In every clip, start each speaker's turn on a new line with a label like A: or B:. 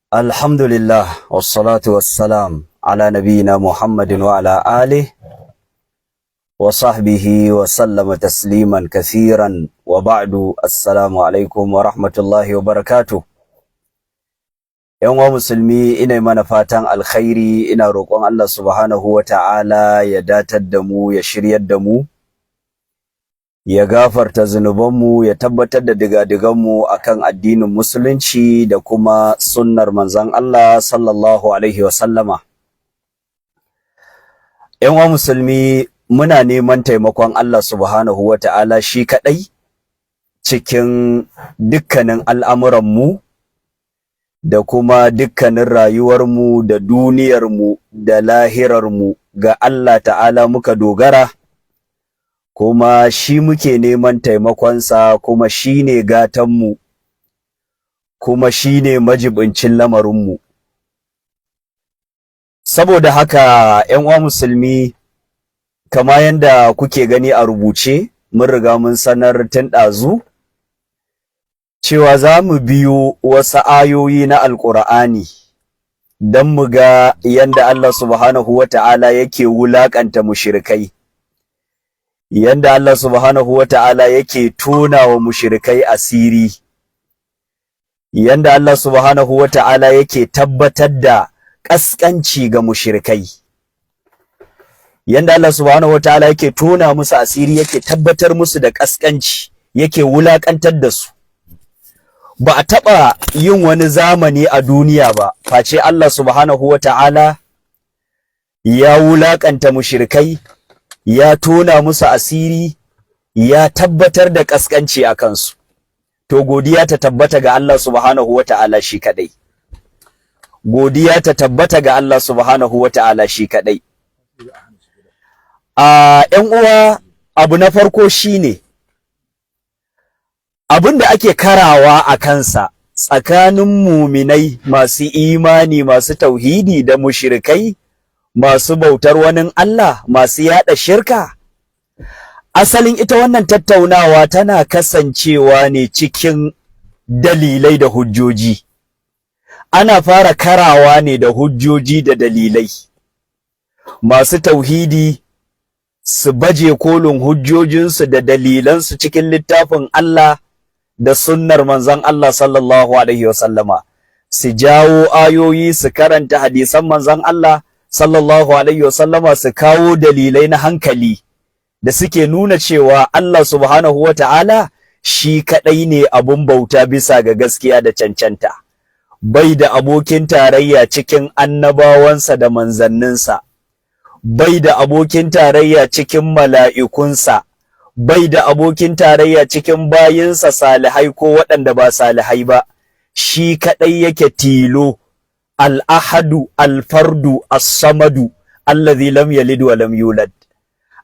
A: Alhamdulillah, wassalatu wassalam ala nabiyyina Muhammadin wa ala alihi wa sahbihi wa sallama tasliman kathiran, wa ba'du. Assalamu alaikum wa rahmatullahi wa barakatuh. Yan uwa musulmi, ina mana fatan alkhairi, ina roƙon Allah subhanahu wa ta'ala ya datar da mu, ya shiryar da mu, ya gafarta zunubanmu, ya tabbatar da digadiganmu akan addinin Musulunci da kuma sunnar manzon Allah sallallahu alaihi wa sallama. Yan uwa musulmi, muna neman taimakon Allah subhanahu wa ta'ala shi kaɗai cikin dukkanin al'amuranmu da kuma dukkanin rayuwarmu da duniyarmu da lahirarmu. Ga Allah ta'ala muka dogara, kuma shi muke neman taimakonsa, kuma shi ne gatanmu, kuma shi ne majibincin lamarinmu. Saboda haka, ‘yan uwa musulmi, kama yanda kuke gani a rubuce, mun riga mun sanar tun ɗazu cewa za mu biyo wasu ayoyi na Alƙur'ani don mu ga yanda Allah subhanahu wa ta'ala yake wulaƙanta mushrikai, yanda Allah subhanahu wa ta'ala yake tona wa mushrikai asiri, yanda Allah subhanahu wa ta'ala yake tabbatar da ƙasƙanci ga mushrikai, yanda Allah subhanahu wa ta'ala yake tona musu asiri, yake tabbatar musu da ƙasƙanci, yake wulaƙantar da su. Ba a taɓa yin wani zamani a duniya ba face Allah subhanahu wa ta'ala ya wulaƙanta mushrikai, ya tona musu asiri, ya tabbatar da ƙasƙanci a kansu. To, godiya ta tabbata ga Allah subhanahu wa ta'ala shi kaɗai. Godiya ta tabbata ga Allah subhanahu wa ta'ala shi kaɗai. A ‘yan uwa, abu na farko shine abin da ake karawa a kansa tsakanin muminai masu imani, masu tauhidi, da mushrikai masu bautar wani Allah, masu yada shirka. Asalin ita wannan tattaunawa tana kasancewa ne cikin dalilai da hujjoji. Ana fara karawa ne da hujjoji da dalilai. Masu tauhidi su baje kolin hujjojinsu da dalilansu cikin littafin Allah da sunnar manzon Allah sallallahu alaihi wasallama, su jawo ayoyi, su karanta hadisan manzon Allah sallallahu alaihi wasallama, su kawo dalilai na hankali da suke nuna cewa Allah subhanahu wa ta'ala shi kaɗai ne abun bauta bisa ga gaskiya da cancanta, bai da abokin tarayya cikin annabawansa da manzanninsa, bai da abokin tarayya cikin mala'ikunsa, bai da abokin tarayya cikin bayinsa salihai ko waɗanda ba salihai ba. Shi kaɗai yake tilo, al-ahadu, al-fardu, as-samadu, allazi lam yalid wa lam yulad.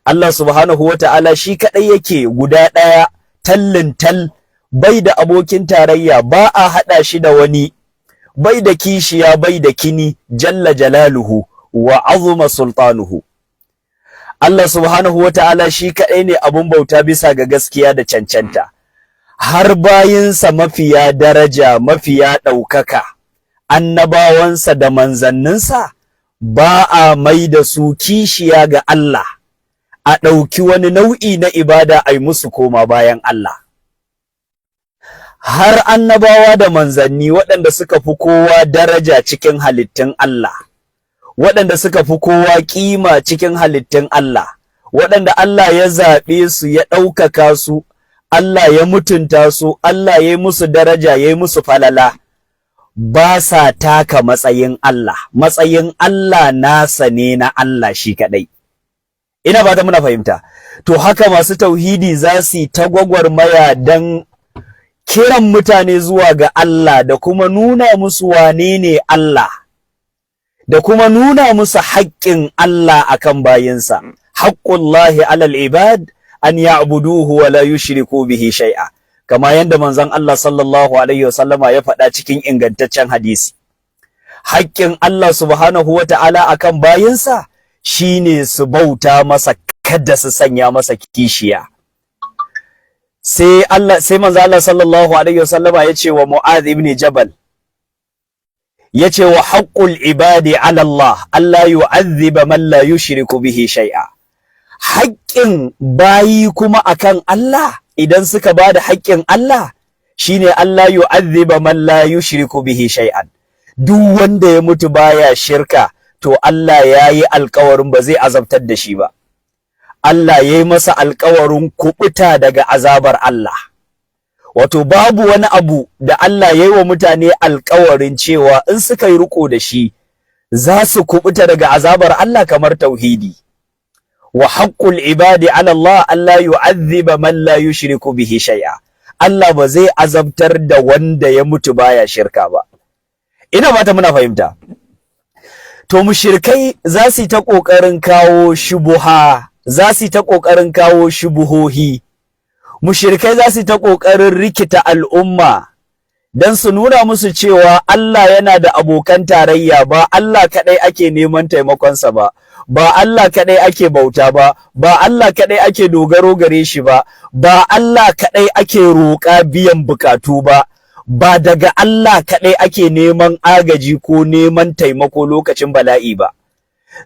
A: Allah subhanahu wa ta'ala shi kaɗai yake guda ɗaya tallin tal, bai da abokin tarayya, ba a haɗa shi da wani, bai da kishiya, bai da kini, jalla jalaluhu wa azuma sultanuhu. Allah subhanahu wa ta'ala shi kaɗai ne abun bauta bisa ga gaskiya da cancanta. Har bayinsa mafiya daraja, mafiya ɗaukaka, annabawansa da manzanninsa, ba a mai da su kishiya ga Allah, a ɗauki wani nau'i na ibada a yi musu koma bayan Allah. Har annabawa da manzanni, waɗanda suka fi kowa daraja cikin halittun Allah, waɗanda suka fi kowa ƙima cikin halittun Allah, waɗanda Allah ya zaɓe su, ya ɗaukaka su, Allah ya mutunta su, Allah ya yi musu daraja, ya yi musu falala, ba sa taka matsayin Allah. Matsayin Allah nasa ne, na Allah shi kaɗai. Ina ba ta muna fahimta. To, haka masu tauhidi za su yi ta gwagwarmaya don kiran mutane zuwa ga Allah, da kuma nuna musu wane ne Allah, da kuma nuna musu haƙƙin Allah akan bayinsa. Haqqullahi alal ibad an ya'buduhu wa la yushriku bihi shay'a, kama yanda manzon Allah sallallahu alaihi wasallama ya faɗa cikin ingantaccen hadisi. Haƙƙin Allah subhanahu wa ta'ala akan bayinsa shine su bauta masa, kada su sanya masa kishiya. Sai Allah, sai manzo Allah sallallahu alaihi wasallama ya ce wa Mu'adh ibn Jabal, Yace wa haqqul ibadi ala Allah alla yu'adhiba man la yushriku bihi shay'a. Haƙƙin bayi kuma akan Allah, idan suka bada haƙƙin Allah, shine Allah yu'adhiba man la yushriku bihi shay'an. Duk wanda ya mutu baya shirka, to Allah yayi alƙawarin ba zai azabtar da shi ba. Allah yayi masa alƙawarin kubuta daga azabar Allah. Wato babu wani abu da Allah yayi wa mutane alƙawarin cewa in suka yi riko da shi za su kubuta daga azabar Allah kamar tauhidi. Wa haqqul ibadi ala Allah alla yu'adhiba man la yushriku bihi shay'a. Allah ba zai azabtar da wanda ya mutu baya shirka ba. Ina fata muna fahimta. To mushrikai za su yi ta ƙoƙarin kawo shubuha, za su yi ta ƙoƙarin kawo shubuhohi. Mushrikai za su yi ta ƙoƙarin rikita al'umma don su nuna musu cewa Allah yana da abokan tarayya, ba Allah kaɗai ake neman taimakonsa ba, ba Allah kaɗai ake bauta ba, ba Allah kaɗai ake dogaro gare shi ba, ba Allah kaɗai ake roƙa biyan bukatu ba, ba daga Allah kaɗai ake neman agaji ko neman taimako lokacin bala'i ba.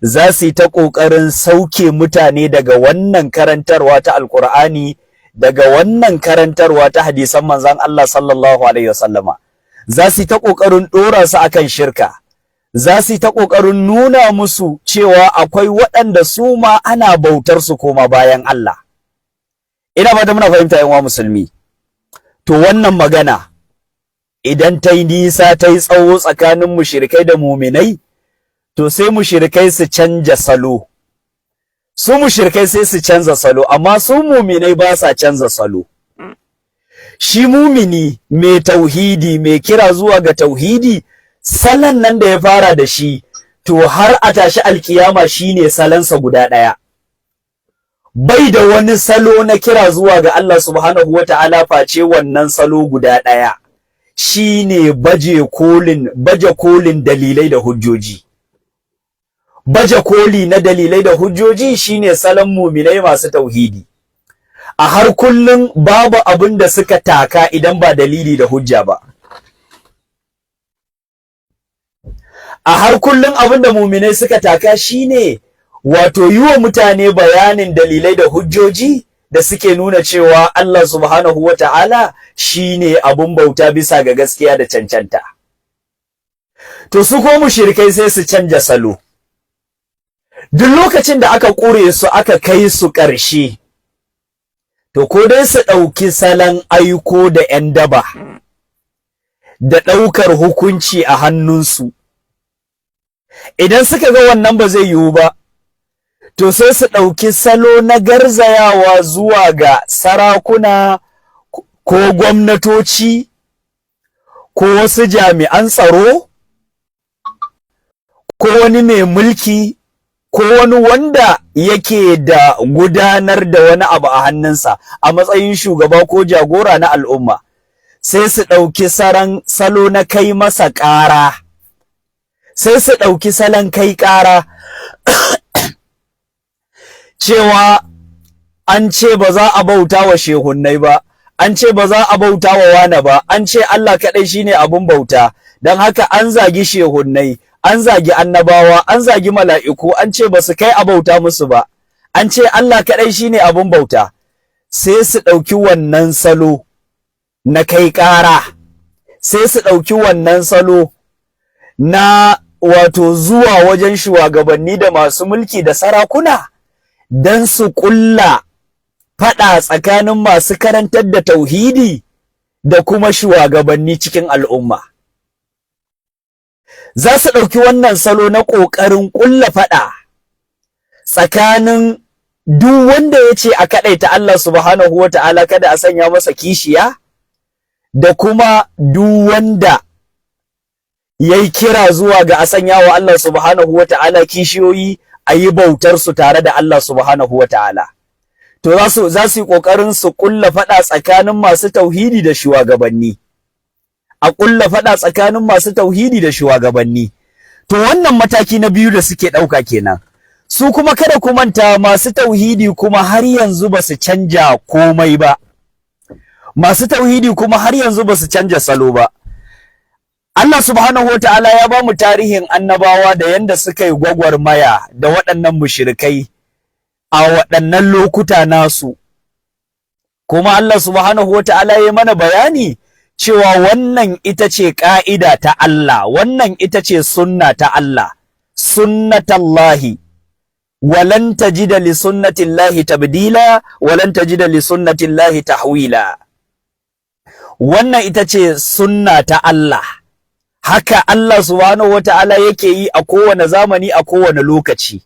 A: Za su yi ta ƙoƙarin sauke mutane daga wannan karantarwa ta Alƙur'ani, daga wannan karantarwa ta hadisan manzon Allah sallallahu alaihi wasallama. Za su yi ta ƙoƙarin ɗora su akan shirka. Za su yi ta ƙoƙarin nuna musu cewa akwai waɗanda su ma ana bautar su koma bayan Allah. Ina fata muna fahimta, 'yan uwa musulmi. To wannan magana idan ta yi nisa, ta yi tsawo tsakanin mushrikai da muminai, to sai mushrikai su canja salo. Su mushrikai sai su canza salo, amma su muminai ba sa canza salo. Shi mumini mai tauhidi, mai kira zuwa ga tauhidi, salon nan da ya fara da shi, to har a tashi alkiyama shine salonsa guda ɗaya. Bai da wani salo na kira zuwa ga Allah subhanahu wata'ala face wannan salo guda ɗaya, shine baje kolin dalilai da hujjoji. Baje koli na dalilai da hujjoji shine salon muminai masu tauhidi. A har kullum babu abin da suka taka idan ba dalili da hujja ba. A har kullum abin da muminai suka taka shine wato yi wa mutane bayanin dalilai da hujjoji da suke nuna cewa Allah subhanahu wa ta'ala shine abun bauta bisa ga gaskiya da cancanta. To su ko mushrikai sai su canja salo. Duk lokacin da aka ƙure su, aka kai su ƙarshe, to ko dai su ɗauki salon aiko da ‘yan daba da ɗaukar hukunci a hannunsu. Idan suka ga wannan ba zai yiwu ba, to sai su ɗauki salo na garzayawa zuwa ga sarakuna ko gwamnatoci ko wasu jami'an tsaro ko wani mai mulki ko wani wanda yake da gudanar da wani abu a hannunsa a matsayin shugaba ko jagora na al'umma. Sai su ɗauki salo na kai masa ƙara, sai su ɗauki salon kai ƙara cewa an ce ba za a bauta wa shehunnai ba, an ce ba za a bauta wa wane ba, an ce Allah kaɗai shine abun bauta, don haka an zagi shehunnai, an zagi annabawa, an zagi mala'iku, an ce ba su kai a bauta musu ba, an ce Allah kaɗai shine abun bauta. Sai su ɗauki wannan salo na kai ƙara, sai su ɗauki wannan salo na wato zuwa wajen shugabanni da masu mulki da sarakuna don su ƙulla faɗa tsakanin masu karantar da tauhidi da kuma shugabanni cikin al'umma. Za su ɗauki wannan salo na ƙoƙarin ƙulla faɗa tsakanin duk wanda ya ce a kaɗaita Allah subhanahu wa ta'ala, kada a sanya masa kishiya, da kuma duk wanda ya yi kira zuwa ga a sanya wa Allah subhanahu wa ta'ala kishiyoyi, a yi bautar su tare da Allah subhanahu wa ta'ala. To za su yi ƙoƙarin su ƙulla faɗa tsakanin masu tauhidi da shugabanni. A ƙulla faɗa tsakanin masu tauhidi da shugabanni. To wannan mataki na biyu da suke ɗauka kenan. Su kuma, kada ku manta, masu tauhidi kuma har yanzu ba su canja komai ba. Masu tauhidi kuma har yanzu ba su canja salo ba. Allah subhanahu wata'ala ya ba mu tarihin annabawa da yanda suka yi gwagwarmaya da waɗannan mushrikai a waɗannan lokuta nasu. Kuma Allah subhanahu wata'ala ya mana bayani cewa wannan ita ce ƙa'ida ta Allah, wannan ita ce sunna ta Allah, sunnatallahi, walan tajida li sunnatillahi tabdila, walan tajida li sunnatillahi tahwila. Wannan ita ce sunna ta Allah. Haka Allah subhanahu wata'ala yake yi a kowane zamani, a kowane lokaci.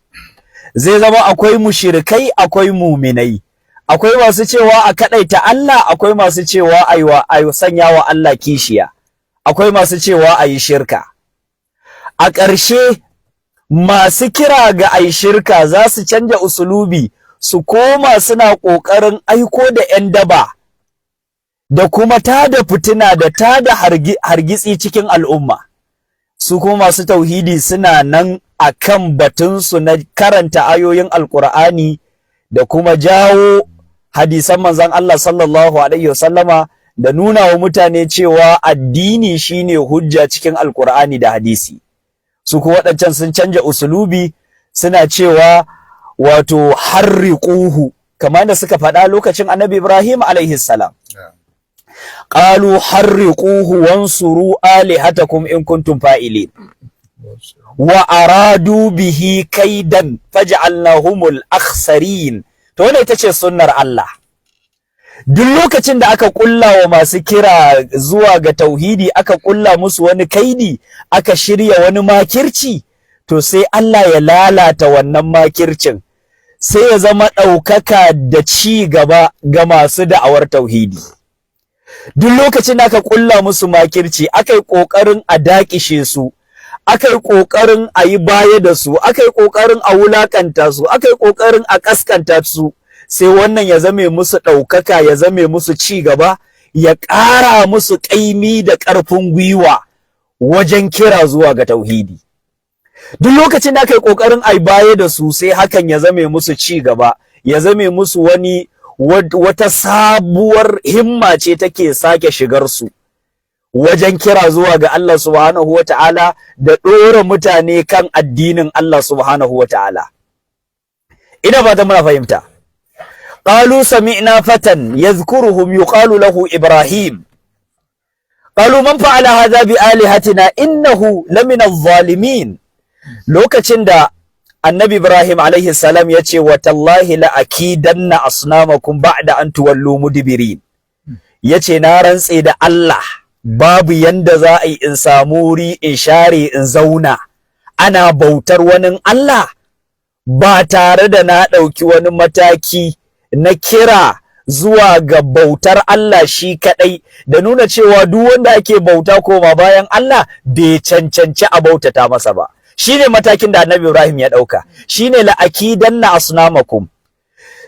A: Zai zama akwai mushrikai, akwai muminai. Akwai masu cewa a kadaita Allah, akwai masu cewa aiwa a sanya wa Allah kishiya, akwai masu cewa a yi shirka. A ƙarshe masu kira ga ayi shirka za su canja usulubi, su koma suna ƙoƙarin aiko da 'yan daba da kuma tada fitina da tada hargitsi cikin al'umma. Su kuma masu tauhidi suna nan akan batunsu na karanta ayoyin Alƙur'ani da kuma jawo hadisan manzon Allah sallallahu alaihi wasallama da nuna wa mutane cewa addini shine hujja cikin Alƙur'ani da hadisi. Su kuma waɗancan sun canja usulubi, suna cewa wato harriquhu, kamar da suka faɗa lokacin Annabi Ibrahim alaihi salam. Qalu harriquhu wansuru alihatakum in kuntum fa'ilin. Wa aradu bihi kaidan faj'alnahumul akhsarin. To wannan ita ce sunnar Allah. Duk lokacin da aka kulla wa masu kira zuwa ga tauhidi, aka kulla musu wani kaidi, aka shirya wani makirci, to sai Allah ya lalata wannan makircin, sai ya zama ɗaukaka da ci gaba ga masu da'awar tauhidi. Duk lokacin da aka kulla musu makirci, aka yi ƙoƙarin a daƙishe su, aka yi ƙoƙarin a yi baya da su, aka yi ƙoƙarin a wulaƙanta su, aka yi ƙoƙarin a ƙasƙanta su, sai wannan ya zame musu ɗaukaka, ya zame musu ci gaba, ya ƙara musu ƙaimi da ƙarfin gwiwa wajen kira zuwa ga tauhidi. Duk lokacin da aka yi ƙoƙarin a yi baya da su, sai hakan ya zame musu ci gaba, ya zame musu wani wata sabuwar himma ce take sake shigar su wajen kira zuwa ga Allah subhanahu wa ta'ala da ɗora mutane kan addinin Allah subhanahu wa ta'ala. Ina ba ta muna fahimta. Qalu sami'na fatan yadhkuruhum yuqalu lahu Ibrahim. Qalu man fa'ala hadha bi alihatina innahu lamina adh-dhalimin. Lokacin da Annabi Ibrahim alaihi salam ya ce, wa tallahi la akidanna asnamakum ba'da an tuwallu mudbirin. Yace na rantse da Allah, babu yanda za a yi in samu wuri in share in zauna ana bautar wani Allah ba tare da na ɗauki wani mataki na kira zuwa ga bautar Allah shi kaɗai da nuna cewa duk wanda ake bauta koma bayan Allah bai cancanci a bautata masa ba. Shine matakin da Annabi Ibrahim ya ɗauka, shine la'akidanna asnamakum,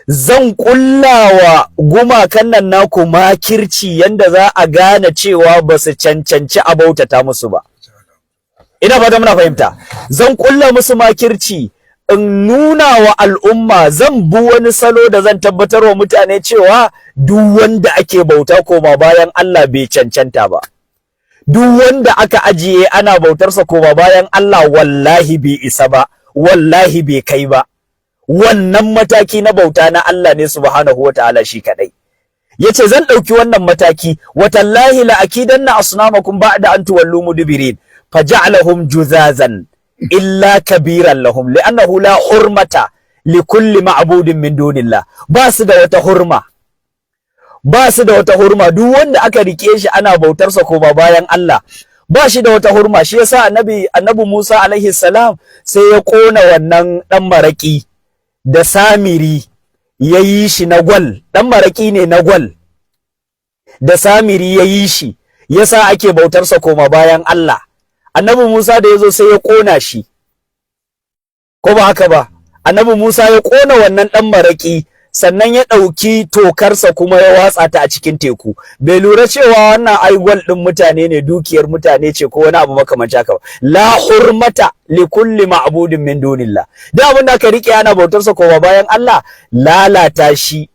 A: zan ƙullawa gumakan nan naku makirci yanda za a gane cewa ba su cancanci a bautata musu ba. Ina fata muna fahimta. Zan ƙulla musu makirci in nuna wa al'umma, zan bi wani salo da zan tabbatar wa mutane cewa duk wanda ake bauta koma bayan Allah bai cancanta ba. Duk wanda aka ajiye ana bautarsa koma bayan Allah, wallahi bai isa ba, wallahi bai kai ba. Wannan mataki na bauta na Allah ne subhanahu wa ta'ala shi kadai. Yace zan ɗauki wannan mataki, watallahi la akidanna asnamakum ba'da an tuwallu mudbirin, faja'alahum juzazan illa kabiran lahum li'annahu la hurmata li kulli ma'budin min dunillah. Ba su da wata hurma, ba su da wata hurma. Duk wanda aka rike shi ana bautarsa koma bayan Allah ba shi da wata hurma. Shi yasa Annabi Musa alaihi salam sai ya kona wannan dan maraki da Samiri ya yi shi na gwal. Dan maraki ne na gwal da Samiri ya yi shi, yasa ake bautarsa koma bayan Allah. Annabi Musa da ya zo sai ya kona shi, ko ba haka ba? Annabi Musa ya kona wannan dan maraki, sannan ya ɗauki tokarsa kuma ya watsa ta a cikin teku. Bai lura cewa wannan ai gwal ɗin mutane ne, dukiyar mutane ce, ko wani abu makamancin haka ba. La hurmata li kulli ma'budin min dunillah. Duk abin da aka rike ana bautarsa koma bayan Allah, lalata shi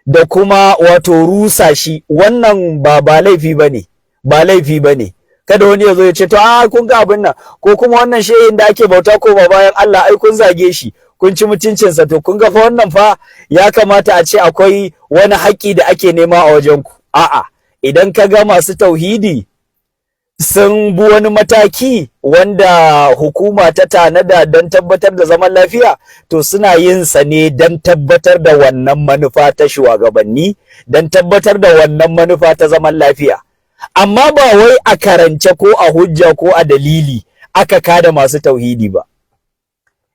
A: da kuma wato rusa shi, wannan ba laifi bane, ba laifi bane. Kada wani ya zo ya ce to a kun ga abin nan, ko kuma wannan shehin da ake bauta koma bayan Allah, ai kun zage shi, kun ci mutuncinsa, to kun ga fa wannan fa ya kamata a ce akwai wani haƙƙi da ake nema a wajen ku. A'a, idan ka ga masu tauhidi sun bi wani mataki wanda hukuma ta tanada don tabbatar da zaman lafiya, to suna yin sa ne don tabbatar da wannan manufa ta shugabanni, don tabbatar da wannan manufa ta zaman lafiya. Amma ba wai a karance ko a hujja ko a dalili aka kada masu tauhidi ba.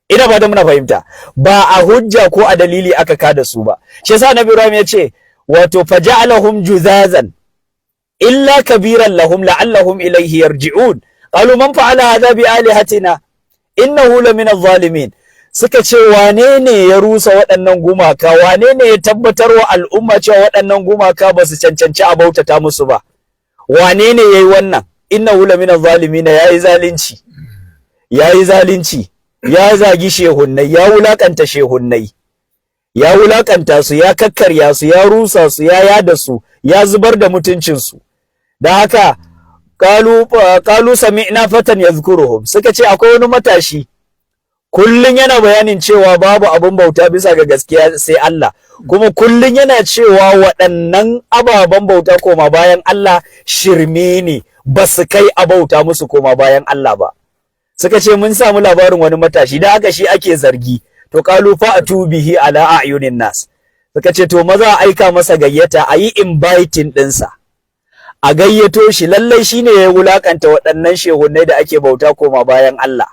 A: Ina ba da muna fahimta, ba a hujja ko a dalili aka kada su ba. Shi yasa Nabi Ibrahim ya ce wato faja'alahum juzazan illa kabiran lahum la'allahum ilayhi yarji'un, qalu man fa'ala hadha bi alihatina innahu lamina adh-dhalimin. Suka ce wane ne ya rusa waɗannan gumaka, wane ne ya tabbatar wa al'umma cewa waɗannan gumaka ba su cancanci a bautata musu ba, wane ne yayi wannan? Innahu lamina adh-dhalimin. Yayi zalunci, yayi zalunci, ya zagi shehunnai, ya wulakanta shehunnai, ya wulakanta su, ya kakkarya su, ya rusa su, ya yada su, ya zubar da mutuncinsu. Da haka qalu sami'na fatan yadhkuruhum, suka ce akwai wani matashi kullun yana bayanin cewa babu abin bauta bisa ga gaskiya sai Allah, kuma kullun yana cewa waɗannan ababen bauta koma bayan Allah shirme ne, ba su kai a bauta musu koma bayan Allah ba. Suka ce mun samu labarin wani matashi, da haka shi ake zargi. To qalu fa'tu bihi ala a'yunin nas, suka ce to maza a aika masa gayyata, a yi inviting ɗinsa, a gayyato shi, lallai shine ya wulakanta waɗannan shehunnai da ake bauta koma bayan Allah.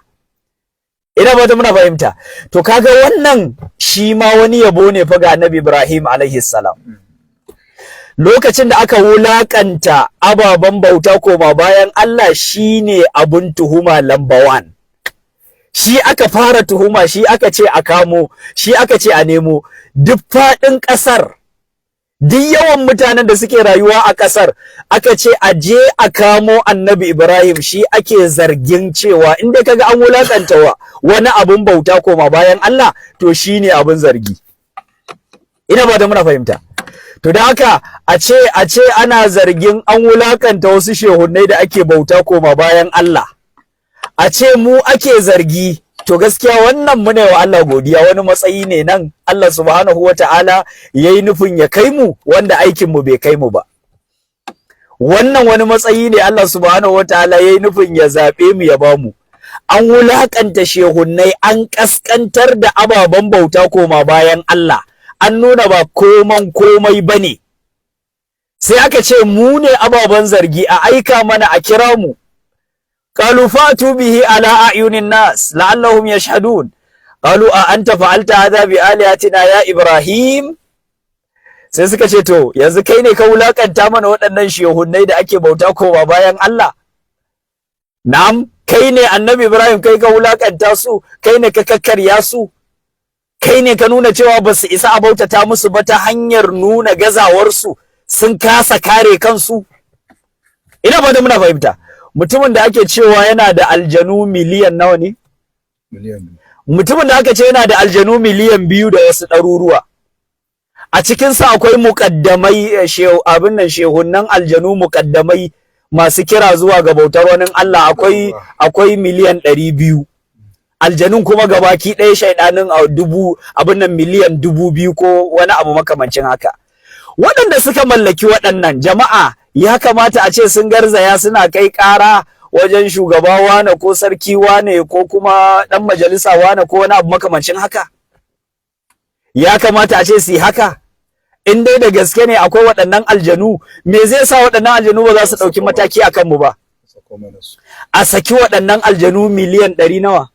A: Ina ba ta muna fahimta. To kaga wannan shi ma wani yabo ne fa ga Annabi Ibrahim alaihi salam. Lokacin da aka wulakanta ababen bauta koma bayan Allah, shine abun tuhuma number one. Shi aka fara tuhuma, shi aka ce a kamo, shi aka ce a nemo. Duk faɗin ƙasar, duk yawan mutanen da suke rayuwa a ƙasar, aka ce a je a kamo Annabi Ibrahim. Shi ake zargin cewa in dai kaga an wulakanta wa wani abun bauta koma bayan Allah, to shine abun zargi. Ina ba da muna fahimta. To da haka a ce ana zargin an wulakanta wasu shehunnai da ake bauta koma bayan Allah, a ce mu ake zargi, to gaskiya wannan muna wa Allah godiya. Wani matsayi ne nan Allah subhanahu wata'ala yayi nufin ya kai mu, wanda aikin mu bai kai mu ba. Wannan wani matsayi ne Allah subhanahu wata'ala yayi nufin ya zabe mu ya bamu. An wulakanta shehunnai, an kaskantar da ababen bauta koma bayan Allah, an nuna ba koman komai bane, sai aka ce mu ne ababen zargi, a aika mana a kira mu. قالوا فاتوا به على أعين الناس لعلهم يشهدون، قالوا أأنت فعلت هذا بآلهتنا يا إبراهيم. Sai suka ce to yanzu kai ne ka wulakanta mana waɗannan shehunnai da ake bauta koma bayan Allah? Na'am, kai ne Annabi Ibrahim, kai ka wulakanta su, kai ne ka kakkarya su, kai ne ka nuna cewa ba su isa a bautata musu ba ta hanyar nuna gazawarsu, sun kasa kare kansu. Ina ba da muna fahimta. Mutumin da ake cewa yana da aljanu miliyan nawa ne?
B: Miliyan 2.
A: Mutumin da aka ce yana da aljanu miliyan 2 da wasu ɗaruruwa. A cikinsa akwai muƙaddamai, abin nan, shehunnan aljanu, muƙaddamai masu kira zuwa ga bautar wani Allah, akwai miliyan 200. Aljanun kuma gabaki ɗaya shaidanin a dubu abin nan miliyan 2000 ko wani abu makamancin haka. Waɗanda suka mallaki waɗannan jama'a ya kamata a ce sun garzaya suna kai ƙara wajen shugaba wane ko sarki wane ko kuma ɗan majalisa wane ko wani abu makamancin haka. Ya kamata a ce su yi haka. In dai da gaske ne akwai waɗannan aljanu, me zai sa waɗannan aljanu ba za su ɗauki mataki a kanmu ba?
B: Sako mana su.
A: A saki waɗannan aljanu miliyan 100 nawa?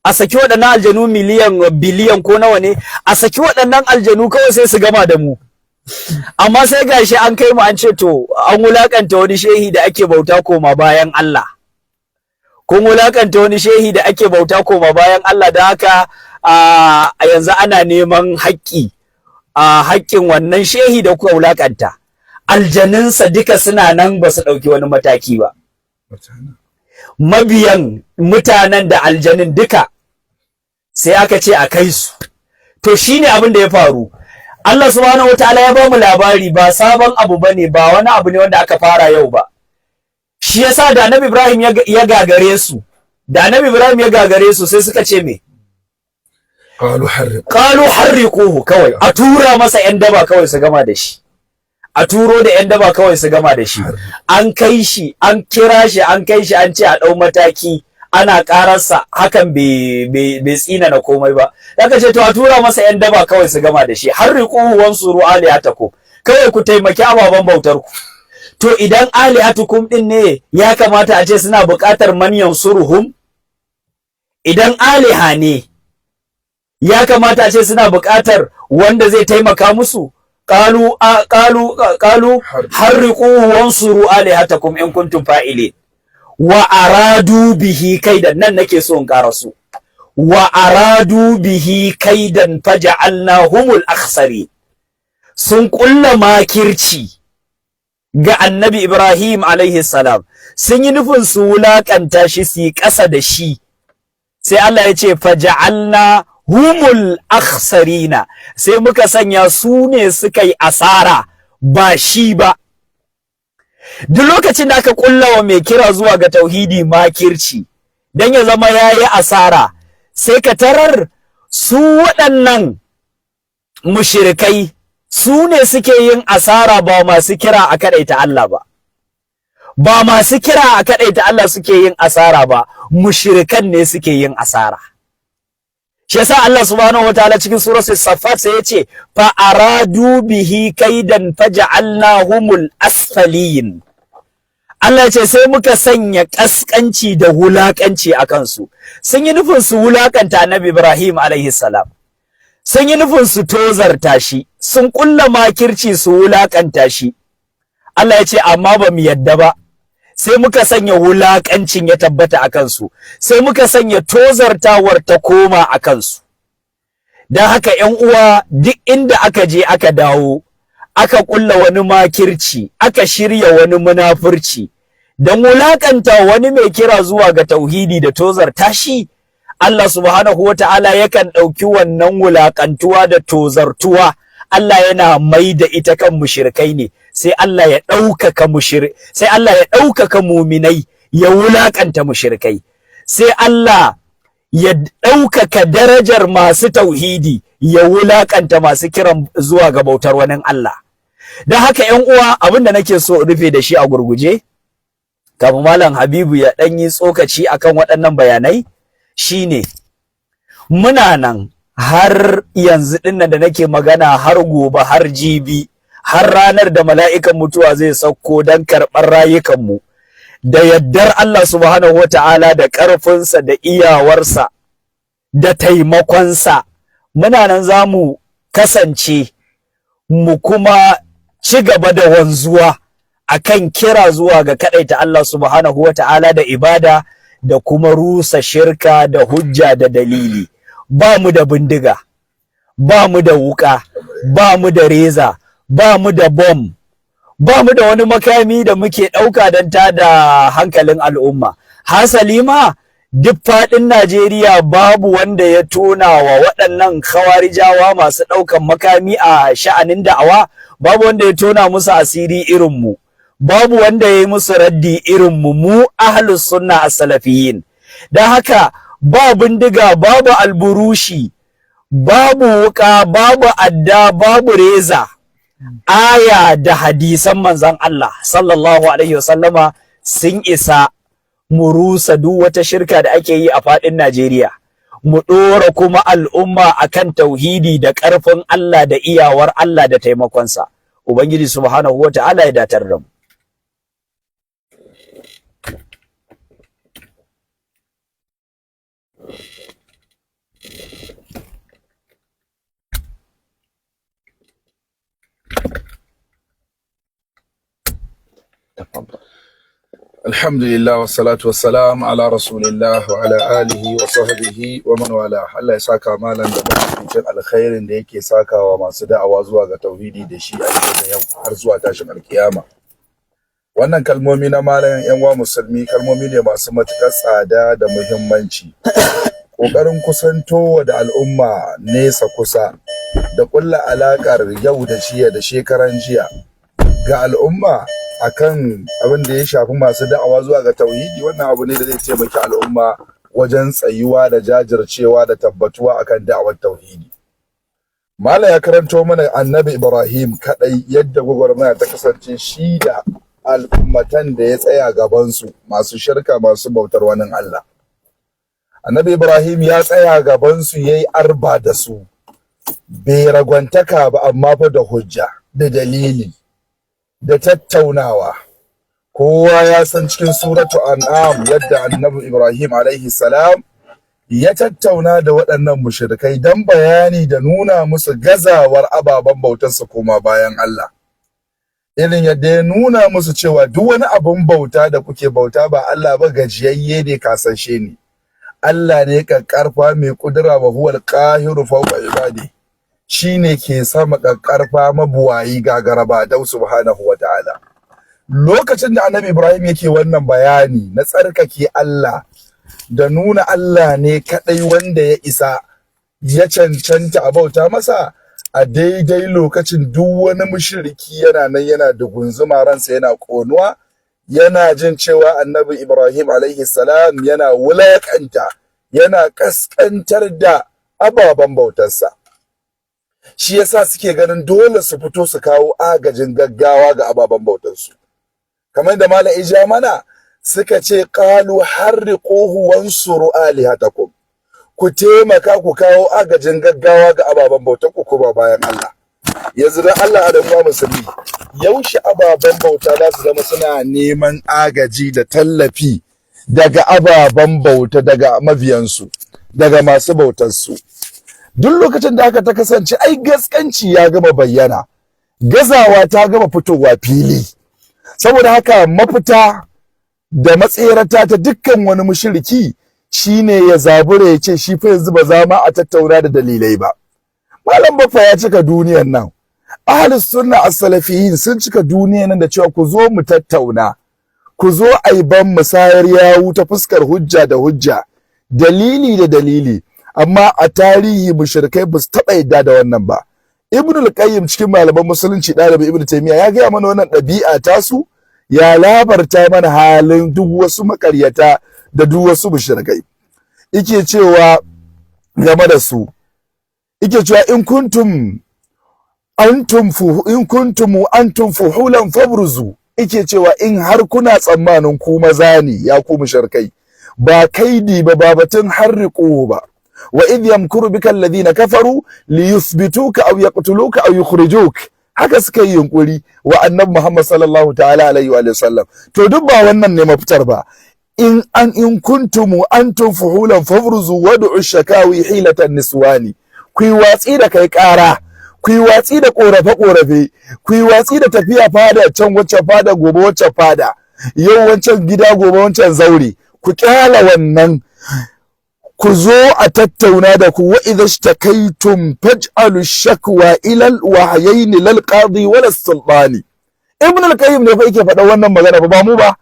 A: A saki waɗannan aljanu miliyan biliyan ko nawa ne? A saki waɗannan aljanu kawai sai su gama da mu. Amma sai gashi an kai mu an ce to an wulakanta wani shehi da ake bauta koma bayan Allah. Kun wulakanta wani shehi da ake bauta koma bayan Allah, da haka a yanzu ana neman haƙƙi, a haƙƙin wannan shehi da kuka wulakanta. Aljaninsa duka suna nan ba su ɗauki wani mataki ba.
B: Mutane.
A: Mabiyan mutanen da aljanin duka sai aka ce a kai su. To shine abin da ya faru. Allah subhanahu wataala ya ba mu labari, ba sabon abu bane, ba wani abu ne wanda aka fara yau ba. Shi yasa da Annabi Ibrahim ya gagare su, da Annabi Ibrahim ya gagare su, sai suka ce me?
B: Qalu harriq.
A: Qalu harriquhu, kawai a tura masa yan daba kawai su gama da shi, a turo da yan daba kawai su gama da shi. An kai shi, an kira shi, an kai shi, an ce a ɗau mataki, ana ƙararsa, hakan bai tsina na komai ba. Aka ce to a tura masa yan daba kawai su gama da shi. Harriquhu wansuru alihatakum, kawai ku taimaki ababen bautar ku. To idan alihatukum din ne, ya kamata a ce suna buƙatar man yansuruhum. Idan aliha ne, ya kamata a ce suna buƙatar wanda zai taimaka musu. Qalu qalu qalu harriquhu wansuru alihatakum in kuntum fa'ilin. Wa aradu bihi kaidan, nan nake so in karasu. Wa aradu bihi kaidan faja'alnahumul akhsari. Sun kulla makirci ga Annabi Ibrahim alaihi salam, sun yi nufin su wulakanta shi, su yi ƙasa da shi. Sai Allah ya ce faja'alna humul akhsarina, sai muka sanya su ne suka yi asara, ba shi ba. Duk lokacin da aka kulla wa mai kira zuwa ga tauhidi makirci dan ya zama yayi asara, sai ka tarar su waɗannan mushrikai su ne suke yin asara, ba masu kira a kaɗaita Allah ba. Ba masu kira a kaɗaita Allah suke yin asara ba, mushrikan ne suke yin asara. Shi yasa Allah subhanahu wataala cikin suratul Saffat sai yace fa aradu bihi kaidan faja'alnahumul asfalin. Allah ce sai muka sanya kaskanci da wulakanci a kansu. Sun yi nufin su wulakanta Annabi Ibrahim alaihi salam, sun yi nufin su tozarta shi, sun kulla makirci su wulakanta shi. Allah ya ce amma ba mu yadda ba, sai muka sanya wulakancin ya tabbata a kansu, sai muka sanya tozartawar ta koma a kansu. Don haka ‘yan uwa, duk inda aka je aka dawo, aka kulla wani makirci, aka shirya wani munafurci don wulakanta wani mai kira zuwa ga tauhidi da tozarta shi, Allah subhanahu wa ta'ala yakan ɗauki wannan wulakantuwa da tozartuwa, Allah yana mai da ita kan mushrikai ne. Sai Allah ya ɗaukaka sai Allah ya ɗaukaka muminai, ya wulakanta mushrikai. Sai Allah ya ɗaukaka darajar masu tauhidi, ya wulakanta masu kiran zuwa ga bautar wani Allah. Don haka ‘yan uwa, abin da nake so in rufe da shi a gurguje, kafin Malam Habibu ya ɗan yi tsokaci akan waɗannan bayanai, shine muna nan har yanzu ɗinnan da nake magana, har gobe, har jibi, har ranar da mala'ikan mutuwa zai sauko don karɓar rayukanmu, da yaddar Allah subhanahu wa ta'ala, da ƙarfinsa da iyawarsa da taimakonsa, muna nan za mu kasance mu kuma ci gaba da wanzuwa akan kira zuwa ga kaɗaita Allah subhanahu wa ta'ala da ibada, da kuma rusa shirka da hujja da dalili. Ba mu da bindiga, ba mu da wuka, ba mu da reza, ba mu da bom, ba mu da wani makami da muke ɗauka don tada hankalin al'umma. Hasali ma duk faɗin Najeriya babu wanda ya tona wa waɗannan khawarijawa masu ɗaukan makami a sha'anin da'awa, babu wanda ya tona musu asiri irin mu, babu wanda ya yi musu raddi irin mu, mu ahlus sunna as-salafiyin. Don haka ba bindiga, babu alburushi, babu wuka, babu adda, babu reza. Aya da hadisan manzon Allah sallallahu alaihi wasallama sun isa mu rusa duk wata shirka da ake yi a faɗin Najeriya, mu ɗora kuma al'umma akan tauhidi da ƙarfin Allah da iyawar Allah da taimakonsa. Ubangiji subhanahu wa ta'ala ya datar da mu.
B: Alhamdulillah, wassalatu wassalam ala rasulillah wa ala alihi wa sahbihi wa man wala. Allah ya saka malam da mafificin alkhairin da yake sakawa masu da'awa zuwa ga tauhidi da shi a yau da yau har zuwa tashin alkiyama. Wannan kalmomi na malam, yan uwa musulmi, kalmomi ne masu matukar tsada da muhimmanci. Ƙoƙarin kusantowa da al'umma nesa kusa da ƙulla alaƙar yau da jiya da shekaran jiya ga al'umma akan abin da ya shafi masu da'awa zuwa ga tauhidi, wannan abu ne da zai taimaki al'umma wajen tsayuwa da jajircewa da tabbatuwa akan da'awar tauhidi. Malam ya karanto mana Annabi Ibrahim kadai, yadda gwagwarmaya ta kasance shi da al'ummatan da ya tsaya gabansu, masu shirka, masu bautar wani Allah. Annabi Ibrahim ya tsaya gabansu, ya yi arba da su, bai ragwantaka ba, amma fa da hujja da dalili da tattaunawa. Kowa ya san cikin Suratu An'am yadda Annabi Ibrahim alaihi salam ya tattauna da waɗannan mushrikai don bayani da nuna musu gazawar ababen bautarsu koma bayan Allah. Irin yadda ya nuna musu cewa duk wani abun bauta da kuke bauta ba Allah ba, gajiyayye ne, kasashe ne. Allah ne ƙaƙƙarfa mai ƙudura, wa huwal qahiru fawqa ibadi. Shine ke sama, ƙaƙƙarfa, mabuwayi, gagaraba dau, subhanahu wa ta'ala. Lokacin da Annabi Ibrahim yake wannan bayani na tsarkake Allah da nuna Allah ne kaɗai wanda ya isa ya cancanta a bauta masa, a daidai lokacin duk wani mushriki yana nan yana da gunzuma, ransa yana ƙonuwa, yana jin cewa Annabi Ibrahim alaihi salam yana wulaƙanta, yana ƙasƙantar da ababen bautarsa. Shi yasa suke ganin dole su fito su kawo agajin gaggawa ga ababen bautarsu. Kamar da Malam Ija mana, suka ce qalu harriquhu wansuru alihatakum, ku taimaka ku kawo agajin gaggawa ga ababen bautar ku kuma bayan Allah. Yanzu dan Allah, adam wa musulmi, yaushe ababen bauta za su zama suna neman agaji da tallafi daga ababen bauta, daga mabiyansu, daga masu bautarsu? Duk lokacin da haka ta kasance, ai gaskanci ya gama bayyana, gazawa ta gama fitowa fili. Saboda haka mafita da matserata ta dukkan wani mushriki shine ya zabura ya ce shi fa yanzu ba za ma a tattauna da dalilai ba. Malam Baffa ya cika duniyan nan, Ahlus Sunna as-Salafiyin sun cika duniyan nan da cewa ku zo mu tattauna, ku zo ai ban musayar yawu ta fuskar hujja da hujja, dalili da dalili. Amma a tarihi mushrikai ba su taɓa yadda da wannan ba. Ibn al-Qayyim, cikin malaman musulunci, ɗalibin Ibn Taymiyyah, ya gaya mana wannan ɗabi'a tasu, ya labarta mana halin duk wasu makaryata da duk wasu mushrikai. Yake cewa game da su, yake cewa in kuntum antum fuhulan fabruzu. Yake cewa in har kuna tsammanin ku maza ne, ya ku mushrikai, ba kaidi ba, ba batun harriqu ba. Wa idh yamkuru bika alladhina kafaru liyuthbituka aw yaqtuluka aw yukhrijuk. Haka suka yi yunkuri wa Annabi Muhammad sallallahu ta'ala alaihi wa sallam. To duk ba wannan ne mafitar ba. In kuntum antum fuhulan fabruzu wad'u shakawi hilatan niswani. Ku yi watsi da kai ƙara, ku yi watsi da ƙorafe ƙorafe, ku yi watsi da tafiya fada can, wacce fada gobe, wacce fada yau, wancan gida gobe, wancan zaure. Ku kyala wannan, ku zo a tattauna da ku. Wa idha ishtakaytum faj'alu shakwa ila al-wahyayn lal qadi wala sultani. Ibn al-Qayyim ne fa yake faɗa wannan magana, ba mu ba.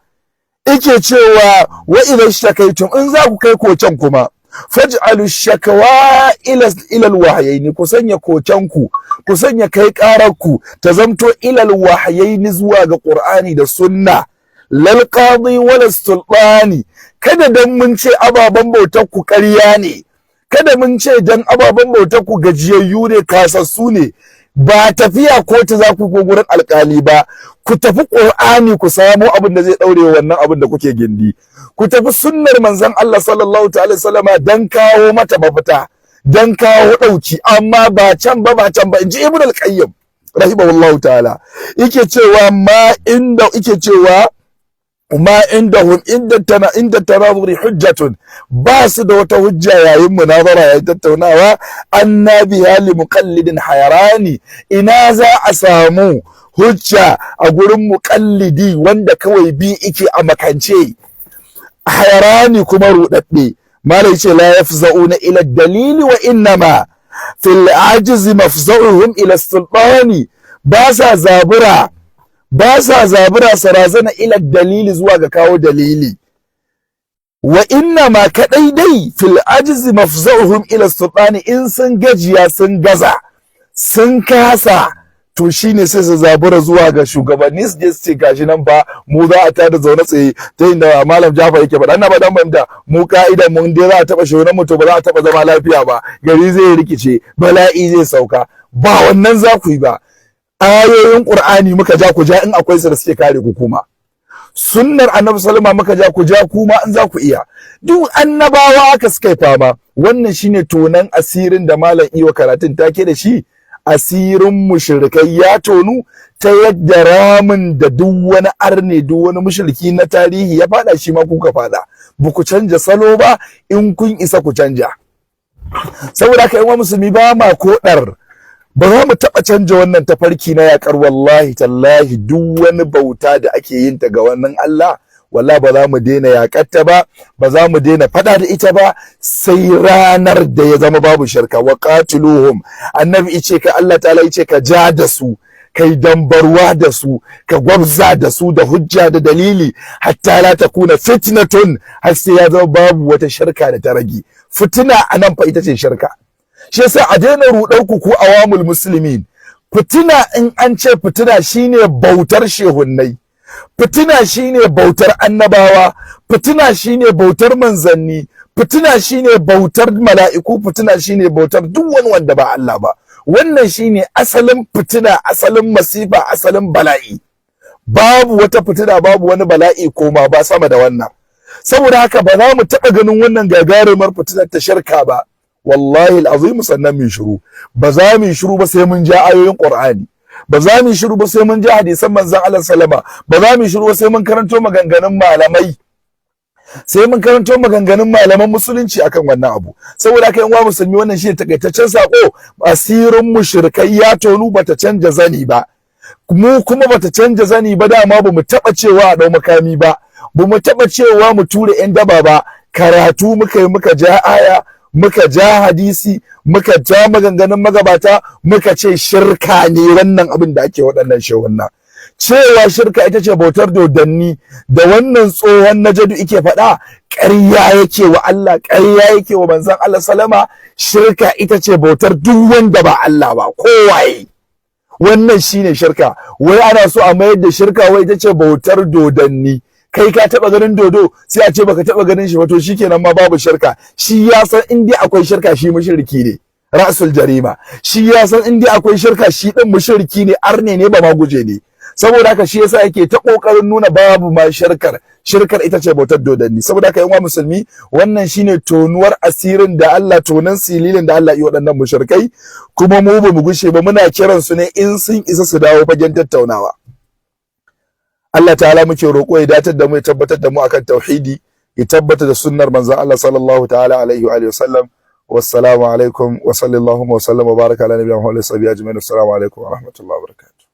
B: Yake cewa wa idha ishtakaytum, in za ku kai koken kuma, faj'alu shakwa ila al-wahyayn, ku sanya koken ku, ku sanya kai karar ku ta zamto ila al-wahyayn, zuwa ga Qur'ani da Sunna, lal qadi wala sultani. Kada dan mun ce ababen bautar ku ƙarya ne, kada mun ce dan ababen bautar ku gajiyayyu ne, kasassu ne, ba tafiya kotu za ku ko gurin alkali ba. Ku tafi Qur'ani ku samo abin da zai daure wannan abin da kuke gindi. Ku tafi sunnar Manzon Allah sallallahu ta'ala sallama dan kawo mata mafita, dan kawo dauki, amma ba can ba, ba can ba, inji Ibn al-Qayyim rahimahullahu ta'ala. Yake cewa ma inda yake cewa ma indahum inda tanazuri hujjatun, ba su da wata hujja yayin munazara, yayin tattaunawa. Anna biha li muqallidin hayrani, ina za a samu hujja a gurin muqallidi wanda kawai bi ike a makance, hayrani kuma rudadde? Malai ce la yafza'una ila dalili wa innama fil ajzi mafza'uhum ila sultani. Ba sa zabura, ba sa zabura sarazana ila dalili, zuwa ga kawo dalili. Wa inna ma, kadai dai, fil ajzi mafza'uhum ila sultani, in sun gajiya, sun gaza, sun kasa, To shine sai su zabura zuwa ga shugabanni, su je su ce gashi nan fa mu za a tada zaune tsaye, ta inda Malam Jafar yake faɗa. Ina ba dan banda mu ka'idan mun dai za a taɓa shugaban mu, to ba za a taɓa zama lafiya ba, gari zai rikice, bala'i zai sauka. Ba wannan za ku yi ba. Ayoyin Qur'ani muka ja, ku ja in akwai su da suke kare ku. Kuma sunnar Annabi sallama muka ja, ku ja kuma in za ku iya. Duk annabawa aka suka yi fama. Wannan shine tonan asirin da Malam Iyo karatun take da shi. Asirin mushrikai ya tonu ta yadda ramin da duk wani arne, duk wani mushriki na tarihi ya fada, shi ma kuka fada. Ba ku canja salo ba. In kun isa, ku canja. Saboda haka, yan musulmi, ba ma kodar, ba za mu taɓa canja wannan tafarki na yakar, wallahi tallahi, duk wani bauta da ake yin ta ga wannan Allah, wallahi ba za mu daina yakarta ba, ba za mu daina fada da ita ba, sai ranar da ya zama babu shirka. Wa qatiluhum, Annabi yace ka, Allah ta'ala yace ka ja da su, kai dambarwa da su, ka gwabza da su da hujja da dalili, hatta la takuna fitnatun, har sai ya zama babu wata shirka da ta rage. Fitina anan fa ita ce shirka. Shi yasa a daina rudar ku, ku awamul muslimin. Fitina, in an ce fitina, shine bautar shehunnai, fitina shine bautar annabawa, fitina shine bautar manzanni, fitina shine bautar mala'iku, fitina shine bautar duk wani wanda ba Allah ba. Wannan shine asalin fitina, asalin masifa, asalin bala'i. Babu wata fitina, babu wani bala'i koma ba sama da wannan. Saboda haka ba za mu taɓa ganin wannan gagarumar fitinar ta shirka ba, wallahi al'azim, sannan mu shiru. Ba za mu shiru ba sai mun ja ayoyin Qur'ani. Ba za mu shiru ba sai mun ji hadisan manzon Allah sallama. Ba za mu shiru ba sai mun karanto maganganun malamai, sai mun karanto maganganun malaman musulunci akan wannan abu. Saboda haka, yan uwa musulmi, wannan shine takaitaccen sako. Asirin mushrikai ya tonu, bata canja zani ba. Mu kuma bata canja zani ba. Dama ba mu taba cewa a dau makami ba, ba mu taba cewa mu ture yan daba ba. Karatu muka yi, muka ja aya, muka ja hadisi, muka ja maganganun magabata, muka ce shirka ne wannan abin da ake waɗannan shehunna. Cewa shirka ita ce bautar dodanni da wannan tsohon Najadu ike faɗa, ƙarya yake wa Allah, ƙarya yake wa manzon Allah salama. Shirka ita ce bautar duk wanda ba Allah ba, kowaye. Wannan shine shirka. Wai ana so a mayar da shirka wai ita ce bautar dodanni. Kai ka taba ganin dodo? Sai a ce baka taba ganin shi ba, to shikenan ma babu shirka. Shi ya san in dai akwai shirka, shi mushriki ne, ra'sul jarima. Shi ya san in dai akwai shirka, shi din mushriki ne, arne ne, ba ma guje ne. Saboda haka shi yasa yake ta kokarin nuna babu ma shirkar, shirkar ita ce bautar dodanni. Saboda haka, yan musulmi, wannan shine tonuwar asirin da Allah, tonan sililin da Allah yi waɗannan mushrikai. Kuma mu ba mu gushe ba, muna kiran su ne, in sun isa su dawo fagen tattaunawa. Allah ta'ala muke roƙo ya datar da mu, ya tabbatar da mu akan tauhidi, ya tabbatar da sunnar manzon Allah sallallahu ta'ala alaihi wa alihi wasallam. Wassalamu alaikum, wa sallallahu wa sallam wa baraka ala nabiyina Muhammad wa sahbihi ajma'in. Assalamu alaikum wa rahmatullahi wa barakatuh.